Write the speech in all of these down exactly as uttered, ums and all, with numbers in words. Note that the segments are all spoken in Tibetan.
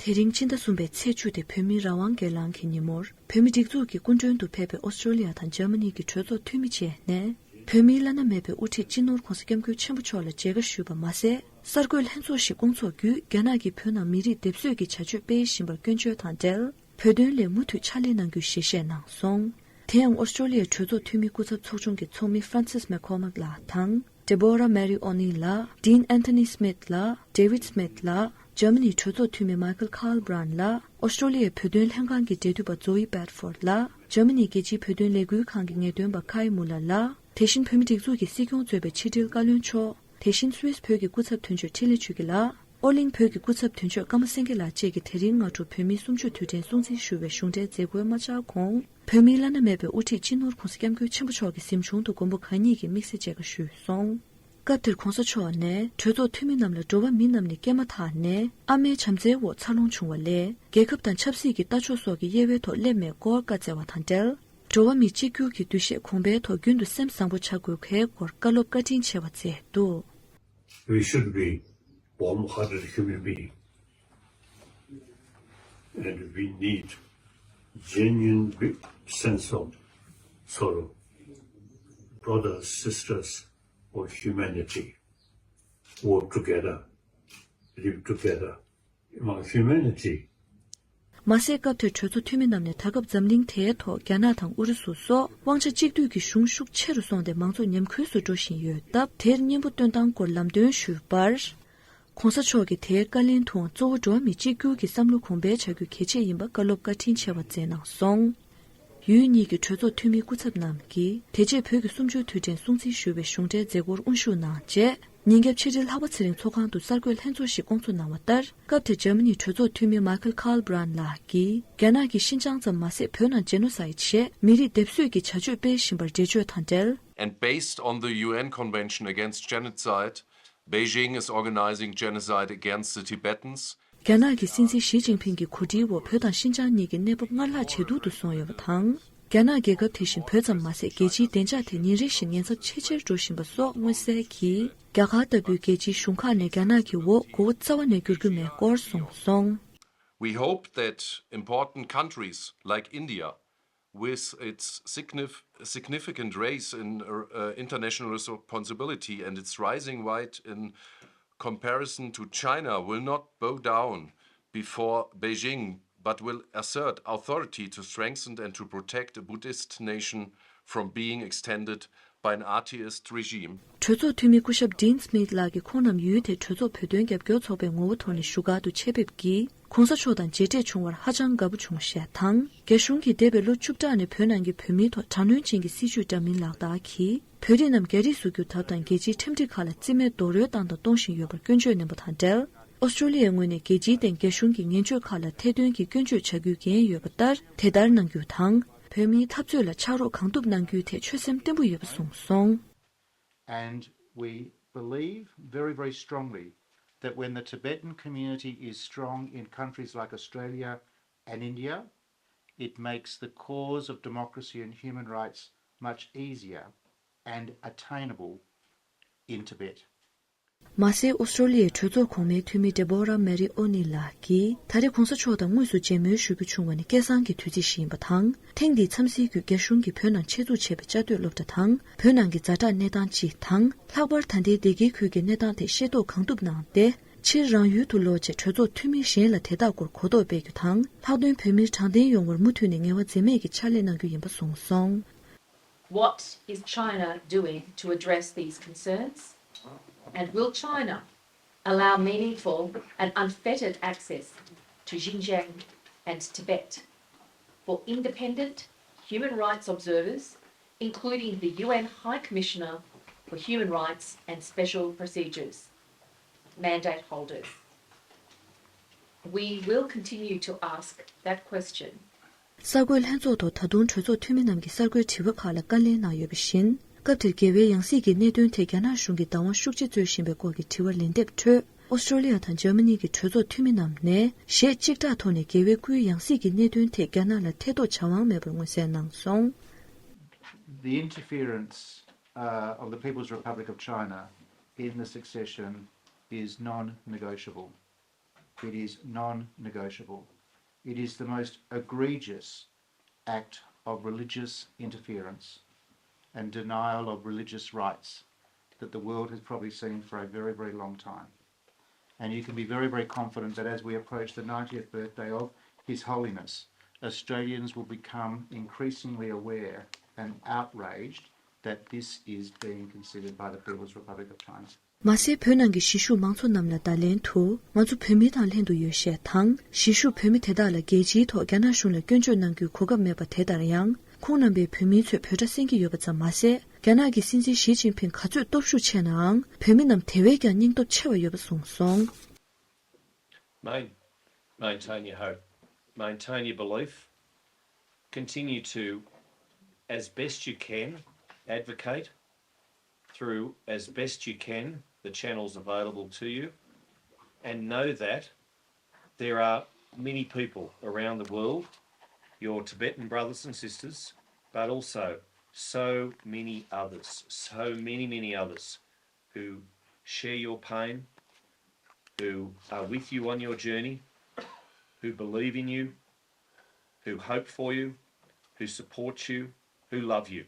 དེ་རིང་སྤྱི་ཟླ་གསུམ་པའི་ཚེས་བཅུ་སྟེ་བོད་མིའི་རང་དབང་སྒེར་ལངས་ཀྱི་ཉིན་མོར། བོད་མི་སྒྲིག་འཛུགས་ཀྱི་སྐུ་མགྲོན་དུ་ཕེབས་པའི་ཨོ་སི་ཀྲོ་ལི་ཡ་དང་འཇར་མ་ནི་གི་གྲོས་ཚོགས་འཐུས་མི་བཅས་ནས། བོད་མིའི་བླ་ན་མེད་པའི་དབུ་ཁྲིད་སྤྱི་ནོར་༧གོང་ས་༧སྐྱབས་མགོན་ཆེན་པོ་མཆོག་ལ་མཇལ་ཁ་ཞུས་པ་མ་ཟད། གསར་འགོད་ལྷན་ཚོགས་ཤིག་བསྐོང་ཚོགས་བརྒྱུད། རྒྱ་ནག་གིས་བོད་ནང་མི་རིགས་སྡེབ་གསོད་ཀྱི་བྱ་སྤྱོད་སྤེལ་བཞིན་པར་སྐྱོན་བརྗོད་དང་འབྲེལ། བོད་དོན་ལས་མུ་མཐུད་ཕྱག་ལས་གནང་རྒྱུའི་ཞལ་བཞེས་གནང་སོང་། དེ་ཡང་ཨོ་སི་ཀྲོ་ལི་ཡའི་གྲོས་ཚོགས་འཐུས་མི་སྐུ་ཚབ་ཚོགས་ཆུང་གི་ཚོགས་མི་Francis McCormack་ལགས་དང་། Deborah Mary O'Neill་ལགས། Dean Anthony Smith་ལགས། David Smith་ལགས། འཇར་མ་ནིའི་གྲོས་ཚོགས་འཐུས་མི་Michael Kalbrandt་ལགས། ཨོ་སི་ཀྲོ་ལི་ཡའི་བོད་དོན་ལྷན་ཁང་གི་འབྲེལ་མཐུད་པ་Zoe Bedford་ལགས། འཇར་མ་ནིའི་རྒྱལ་སྤྱིའི་བོད་དོན་ལས་འགུལ་ཁང་གི་ངེས་སྟོན་པ་Kai Muller་ལགས། དེ་བཞིན་བོད་མི་སྒྲིག་འཛུགས་ཀྱི་སྲིད་སྐྱོང་གཙོས་པའི་ཕྱི་དྲིལ་བཀའ་བློན་མཆོག་དེ་བཞིན་སུད་སི་བོད་ཀྱི་སྐུ་ཚབ་དོན་གཅོད་འཕྲིན་ལས་ཆོས་སྐྱིད་ལགས། ཨོ་གླིང་བོད་ཀྱི་སྐུ་ཚབ་དོན་གཅོད་ཀརྨ་སེང་གེ་ལགས་བཅས་ཀྱིས་དེ་རིང་སྔ་དྲོ་བོད་མིའི་གསུམ་བཅུ་དུས་དྲན་སྲུང་བརྩི་ཞུ་བའི་གཞུང་འབྲེལ་མཛད་སྒོའི་མ་འཆར་གོང་། བོད་མིའི་བླ་ན་མེད་པའི་དབུ་ཁྲིད་སྤྱི་ནོར་༧གོང་ས་༧སྐྱབས་མགོན་ཆེན་པོ་མཆོག་གི་གཟིམ་ཆུང་དུ་མགོན་པོ་གང་ཉིད་ཀྱིས་དམིགས་བསལ་མཇལ་ཁ་ཞུས་སོང་། སྐབས་དེར་༧གོང་ས་མཆོག་ནས་གྲོས་ཚོགས་འཐུས་མི་རྣམས་ལ་འགྲོ་བ་མི་རྣམས་ནི་སྐྱེས་མ་ཐག་ནས་ཨ་མའི་བྱམས་བརྩེའི་འོག་འཚར་ལོངས་བྱུང་བ་ལས། རྒྱལ་ཁབ་དང་ཆབ་སྲིད་ཀྱི་ལྟ་ཕྱོགས་སོགས་ཀྱི་དབྱེ་བའི་ཐོག་སླེབས་མེད་སྐོར་བཀའ་སྩལ་བ་དང་འབྲེལ། འགྲོ་བ་མི་གཅིག་གྱུར་གྱི་འདུ་ཤེས་གོང་འཕེལ་ཐོག་རྒྱུན་དུ་སེམས་བཟང་པོ་བྱ་དགོས་ཁེལ་སྐོར་བཀའ་སློབ་བཀའ་དྲིན་ཆེ་བ་མཛད་འདུག We should be warm-hearted human being. And we need genuine big sense of sort of brothers, sisters of humanity. Work together, live together among humanity. མ་ཟད་སྐབས་དེར་གྲོས་ཚོགས་འཐུས་མི་རྣམས་ནས་ད་སྐབས་འཛམ་གླིང་དེའི་ཐོག་རྒྱ་ནག་དང་ཨུ་རུ་སུ་སོགས་དབང་ཆ་གཅིག་སྡུད་ཀྱི་གཞུང་ཤུགས་ཆེ་རུ་སོང་སྟེ་མང་གཙོ་ཉམས་རྒུད་སུ་འགྲོ་བཞིན་ཡོད་སྟབས། དེར་སྙན་པོ་སྟོན་སྟངས་སྐོར་ལམ་སྟོན་ཞུས་པར། ༸གོང་ས་མཆོག་གིས་དེའི་བཀའ་ལན་དུའང་གཙོ་བོ་འགྲོ་བ་མི་གཅིག་གྱུར་གྱི་བསམ་བློ་གོང་འཕེལ་བྱ་རྒྱུ་གལ་ཆེ་ཡིན་པ་བཀའ་སློབ་བཀའ་དྲིན་ཆེ་བ་མཛད་གནང་སོང་། ཡུལ་གཉིས་ཀྱི་གྲོས་ཚོགས་འཐུས་མིའི་སྐུ་ཚབ་རྣམས་ཀྱིས་དེ་རྗེས་བོད་ཀྱི་གསུམ་བཅུའི་དུས་དྲན་སྲུང་བརྩི་ཞུ་བའི་གཞུང་འབྲེལ་མཛད་སྒོར་དབུ་བཞུགས་གནང་རྗེས། ཉིན་རྒྱབ་ཕྱི་དྲིལ་ལྷག་པ་ཚེ་རིང་ཚོགས་ཁང་དུ་གསར་འགོད་ལྷན་ཚོགས་ཤིག་བསྐོང་ཚོགས་གནང་བ་ལྟར། སྐབས་དེར་འཇར་མ་ནིའི་གྲོས་ཚོགས་འཐུས་མི་Michael Kalbrandt་ལགས་ཀྱིས། རྒྱ་ནག་གིས་ཤིན་ཅང་ཙམ་མ་ཟད་བོད་ནང་genocide་ཞེས་མི་རིགས་སྡེབ་གསོད་ཀྱི་བྱ་སྤྱོད་སྤེལ་བཞིན་པར་འགྲེལ་བརྗོད་དང་འབྲེལ། And based on the U N Convention Against Genocide, Beijing is organizing genocide against the Tibetans. རྒྱ་ནག་གི་སྲིད་འཛིན་ཞི་ཅིན་ཕིང་གི་གོ་སྒྲིག་འོག་བོད་དང་ཤིན་ཅང་གཉིས་ཀྱི་གནས་བབ་སྔར་ལྷག་ཇེ་སྡུག་ཏུ་སོང་ཡོད་པ་དང་། རྒྱ་ནག་རྒྱལ་ཁབ་དེ་བཞིན་བོད་ཙམ་མ་ཟད་རྒྱལ་སྤྱིའི་བདེ་འཇགས་ཐད་ཉིན་རེ་བཞིན་ཉེན་ཚབས་ཆེ་ཆེར་འགྲོ་བཞིན་པ་སོགས་མངོན་གསལ་གྱིས། རྒྱ་གར་ལྟ་བུའི་རྒྱལ་སྤྱིའི་གཞུང་ཁག་ནས་རྒྱ་ནག་གི་འོག་མགོ་བོ་རྩ་བ་ནས་འགྱུར་རྒྱུ་མེད་སྐོར་གསུངས་སོང་། We hope that important countries like India, with its signif- significant raise in uh, international responsibility and its rising weight in comparison to China, will not bow down before Beijing, but will assert authority to strengthen and to protect a Buddhist nation from being extended by an atheist regime. གྲོས་ཚོགས་འཐུས་མི་སྐུ་ཞབས་Dean Smith་ལགས་ཀྱིས་ཁོང་རྣམས་ཡུལ་དེའི་གྲོས་ཚོགས་བོད་དོན་རྒྱབ་སྐྱོར་ཚོགས་པའི་ངོ་བོ་ཐོག་ནས་བཞུགས་སྒར་དུ་ཆེད་ཕེབས་ཀྱིས། ༸གོང་ས་མཆོག་དང་མཇལ་འཕྲད་བྱུང་བར་ཧ་ཅང་དགའ་པོ་བྱུང་ཞེས་དང་། རྒྱ་གཞུང་གིས་འདས་པའི་ལོ་བཅུ་ཕྲག་ནས་བོད་ནང་གི་བོད་མིའི་ཐོག་དྲག་གནོན་ཅན་གྱི་སྲིད་བྱུས་འདྲ་མིན་ལག་བསྟར་གྱིས། བོད་རིགས་རྣམས་རྒྱ་རིགས་སུ་བསྒྱུར་ཐབས་དང་རྒྱལ་སྤྱིའི་ཁྲིམས་སྒྲིག་ཁག་ལ་རྩིས་མེད་རྡོག་རོལ་བཏང་དང་གཏོང་བཞིན་ཡོད་པར་སྐྱོན་བརྗོད་གནང་བ་དང་འབྲེལ། ཨོ་སི་ཀྲོ་ལི་ཡའི་ངོས་ནས་རྒྱལ་སྤྱིའི་སྟེང་རྒྱ་གཞུང་གི་ངན་སྤྱོད་ཁག་ལ་ཐེར་འདོན་གྱིས་སྐྱོན་བརྗོད་བྱ་རྒྱུའི་འགན་ཡོད་པ་ལྟར་དེ་ལྟར་གནང་རྒྱུ་དང་། བོད་མིའི་འཐབ་རྩོད་ལ་ཕྱག་རོགས་གང་ཐུབ་གནང་རྒྱུའི་ཐད་ཆོད་སེམས་བརྟན་པོ་ཡོད་པ་གསུངས་སོང་། And we believe very, very strongly that when the Tibetan community is strong in countries like Australia and India, it makes the cause of democracy and human rights much easier and attainable in Tibet. མ་ཟད་ཨོ་སི་ཀྲོ་ལི་ཡའི་གྲོས་ཚོགས་གོང་མའི་འཐུས་མི་Deborah Mary O'Neill་ལགས་ཀྱིས། ད་རེས་གོང་ས་མཆོག་དང་དངོས་སུ་མཇལ་མོལ་ཞུ་རྒྱུ་བྱུང་བ་ནི་སྐལ་བཟང་གི་དུས་ཚིགས་ཤིག་ཡིན་པ་དང་། ཐེངས་འདིའི་འཚམས་གཟིགས་བརྒྱུད་རྒྱ་གཞུང་གིས་བོད་ནང་ཆེད་འཛུགས་བྱས་པའི་བཅའ་སྡོད་སློབ་གྲྭ་དང་། བོད་ནང་གི་ཛ་དྲག་གནས་སྟངས་སྤྱི་དང་། ལྷག་པར་ད་ལྟའི་སྡེ་དགེའི་ཁུལ་གྱི་གནས་སྟངས་ཐད་ཤེས་རྟོགས་གང་ཐུབ་གནང་སྟེ། ཕྱིར་རང་ཡུལ་དུ་ལོག་རྗེས་གྲོས་ཚོགས་འཐུས་མི་གཞན་ལ་དེ་དག་སྐོར་གོ་རྟོགས་སྤེལ་རྒྱུ་དང་། ལྷག་དོན་བོད་མིར་དྲང་བདེན་ཡོང་བར་མུ་མཐུད་ནས་ངལ་བ་འཛེམས་མེད་ཀྱི་ཕྱག་ལས་གནང་རྒྱུ་ཡིན་པ་གསུངས་སོང་། What is China doing to address these concerns? And will China allow meaningful and unfettered access to Xinjiang and Tibet for independent human rights observers, including the U N High Commissioner for Human Rights and Special Procedures mandate holders? We will continue to ask that question. གསར་འགོད་ལྷན་ཚོགས་ཐོག་ད་དུང་གྲོས་ཚོགས་འཐུས་མི་རྣམས་ཀྱིས་གསར་འགོད་དྲི་བ་ཁག་ལ་བཀའ་ལན་གནང་ཡོད་པ་བཞིན། སྐབས་དེར་རྒྱལ་བའི་ཡང་སྲིད་ཀྱི་གནད་དོན་ཐད་རྒྱ་ནག་གཞུང་གིས་བདག་དབང་ཤུགས་ཆེ་རྩོད་བཞིན་པའི་སྐོར་གྱི་དྲི་བར་ལན་འདེབས་ཁྲོད། ཨོ་སི་ཀྲོ་ལི་ཡ་དང་འཇར་མ་ནི་གི་གྲོས་ཚོགས་འཐུས་མི་རྣམས་ནས་གཞས་གཅིག་གྲགས་ཐོག་ནས་རྒྱལ་བའི་སྐུའི་ཡང་སྲིད་ཀྱི་གནད་དོན་ཐད་རྒྱ་ནག་ལ་ཐེ་གཏོགས་བྱ་དབང་མེད་པར་མངོན་གསལ་གནང་སོང་། The interference uh, of the People's Republic of China in the succession is non negotiable. It is non negotiable. It is the most egregious act of religious interference and denial of religious rights that the world has probably seen for a very, very long time. And you can be very, very confident that as we approach the ninetieth birthday of His Holiness, Australians will become increasingly aware and outraged that this is being considered by the People's Republic of China. མ་ཟད། བོད་ནང་གི་གཞིས་བཞུགས་མང་ཚོགས་རྣམས་ལ་བརྡ་ལན་དུ། ང་ཚོ་བོད་མི་དང་ལྷན་དུ་ཡོད་ཞེས་དང་། གཞིས་བཞུགས་བོད་མི་དེ་དག་ལ་རྒྱལ་སྤྱིའི་ཐོག་རྒྱ་ནག་གཞུང་ལ་སྐྱོན་བརྗོད་གནང་རྒྱུའི་གོ་སྐབས་མེད་པ་དེ་ལྟར་ཡང་། ཁོང་རྣམ་པས་བོད་མིའི་ཚོས་འབོད་སྒྲ་གསན་གྱི་ཡོད་པ་ཙམ་མ་ཟད། རྒྱ་ནག་གི་སྲིད་འཛིན་ཞི་ཅིན་ཕིང་ག་ཚོད་སྟོབས་ཤུགས་ཆེ་ནའང་། བོད་མི་རྣམས་དེ་བས་ཀྱང་སྙིང་སྟོབས་ཆེ་བ་ཡོད་པ་གསུངས་སོང་། Main, maintain your hope. Maintain your belief. Continue to, as best you can, advocate through as best you can the channels available to you, and know that there are many people around the world, your Tibetan brothers and sisters, but also so many others, so many, many others who share your pain, who are with you on your journey, who believe in you, who hope for you, who support you, who love you.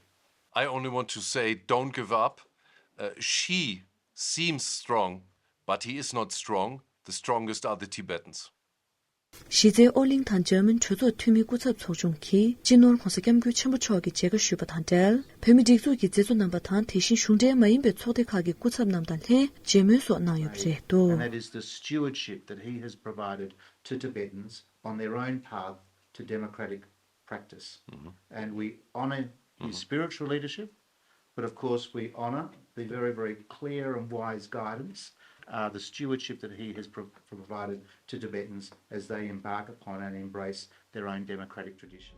I only want to say, don't give up. Uh, Xi seems strong, but he is not strong. The strongest are the Tibetans. གཞི་རྩའི་ཨོ་གླིང་དང་འཇར་མན་གྲོས་ཚོགས་འཐུས་མིའི་སྐུ་ཚབ་ཚོགས་ཆུང་གིས་སྤྱི་ནོར་༧གོང་ས་༧སྐྱབས་མགོན་ཆེན་པོ་མཆོག་གི་མཇལ་ཁ་ཞུས་པ་དང་འབྲེལ། བོད་མི་སྒྲིག་འཛུགས་ཀྱི་མཛད་གཙོ་རྣམ་པ་དང་། དེ་བཞིན་གཞུང་འབྲེལ་མ་ཡིན་པའི་ཚོགས་སྡེ་ཁག་གི་སྐུ་ཚབ་རྣམས་དང་ལྷན་མཇལ་མོལ་སོགས་གནང་ཡོད་པ་རེད་འདུག And that is the stewardship that he has provided to Tibetans on their own path to democratic practice. And we honour his spiritual leadership, but of course we honour the very, very clear and wise guidance, uh, the stewardship that he has pro- provided to Tibetans as they embark upon and embrace their own democratic tradition.